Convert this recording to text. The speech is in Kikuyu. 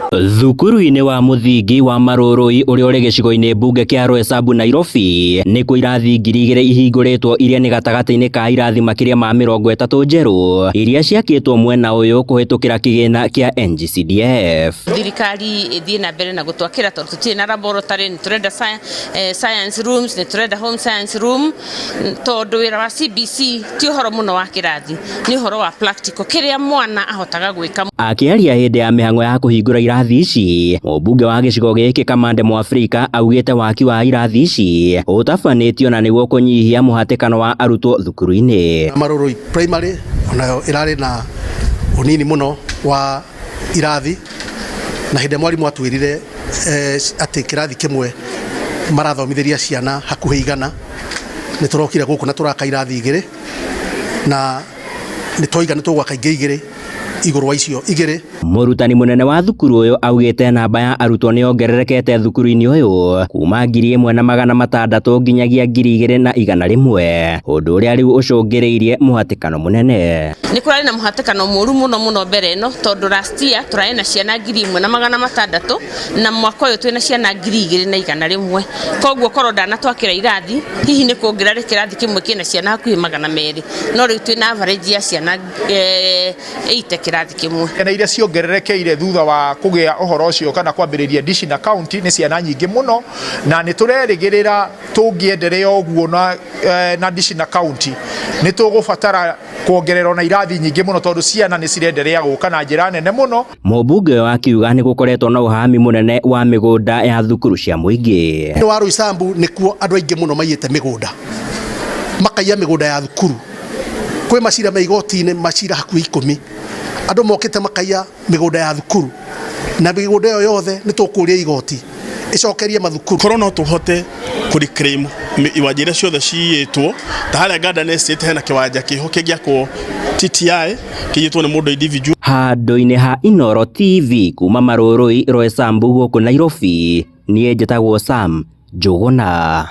Thukuru-inĩ wa mũthingi wa Marũrũi ũrĩa ũrĩ gĩcigo-inĩ mbunge kĩa Roysambu, Nairobi, nĩkuo irathi 2000 ihingũrĩtwo, iria nĩ gatagatĩ-inĩ ka irathi makĩria ma 30 njerũ iria ciakĩtwo mwena ũyũ kũhĩtũkĩra kĩgĩna kĩa NGCDF. Thirikari ĩthiĩ na mbere na gũtwakĩra tondũ tũtirĩ na laboratory. Nĩ tũrenda science rooms, nĩ tũrenda home science room, tondũ wĩra wa CBC ti ũhoro mũno wa kĩrathi, nĩ ũhoro wa practical, kĩrĩa mwana ahotaga gwĩka. Akĩaria hĩndĩ ya mĩhang'o ya kũhingũra irathi ici, mũmbunge wa gĩcigo gĩkĩ Kamande Mwafrika augĩte waki wa irathi ici ũtabanĩtio na nĩguo kũnyihia mũhatĩkano wa arutwo thukuru-inĩ. Marũrũi Primary onayo ĩrarĩ na ũnini mũno wa irathi, na hĩndĩ ĩrĩa mwarimũ atwĩrire atĩ kĩrathi kĩmwe marathomithĩria ciana hakuhĩ 100, nĩ tũrokire gũkũ na tũraka irathi igĩrĩ, na nĩ twoiga nĩ tũgwaka ingĩ igĩrĩ igũrũ wa icio igĩrĩ. Mũrutani mũnene wa thukuru ũyũ augĩte namba ya arutwo nĩ yongererekete thukuru-inĩ ũyũ kuma 1600 nginyagia 2100, ũndũ ũrĩa rĩu ũcũngĩrĩirie mũhatĩkano mũnene. Nĩ kũrarĩ na mũhatĩkano mũru mũno mũno mbere ĩno, tondũ last year tũrarĩ na ciana 1600, na mwaka ũyũ twĩna ciana 2100. Koguo korwo ndanatwakĩra irathi, hihi nĩ kũngĩrarĩ kĩrathi kĩmwe kĩna ciana hakuhĩ 200, no rĩu twĩna average ya ciana 80 kĩrathi kĩmwe. Ciana iria ciongererekeire thutha wa kũgĩa ũhoro ũcio kana kwambĩrĩria dishi na county nĩ ciana nyingĩ mũno, na nĩ tũrerĩgĩrĩra tũngĩenderea ũguo na dishi na county, nĩ tũgũbatara kuongererwo na irathi nyingĩ mũno, tondũ ciana nĩ cirenderea gũka na njĩra nene mũno. Mũmbunge ũyũ akiuga nĩ gũkoretwo na ũhami mũnene wa mĩgũnda ya thukuru cia mũingĩ. Thĩinĩ wa Roysambu nĩkuo andũ aingĩ mũno maiyĩte mĩgũnda, makaiya mĩgũnda ya thukuru. Kwĩ macira me igoti-inĩ, macira hakuhĩ 10, andũ mokĩte makaiya mĩgũnda ya thukuru, na mĩgũnda ĩyo yothe nĩ tũkũria igoti ĩcokerie mathukuru. Korwo no tũhote kũ reclaim iwanja iria ciothe ciyĩtwo ta harĩa Garden Estate, hena kĩwanja kĩho kĩngĩakwo TTI kĩiyĩtwo nĩ mũndũ individual. Handũ-inĩ ha Inooro TV kuma Marũrũi, Roysambu, gũkũ Nairobi, niĩ njĩtagwo Sam Njũgũna.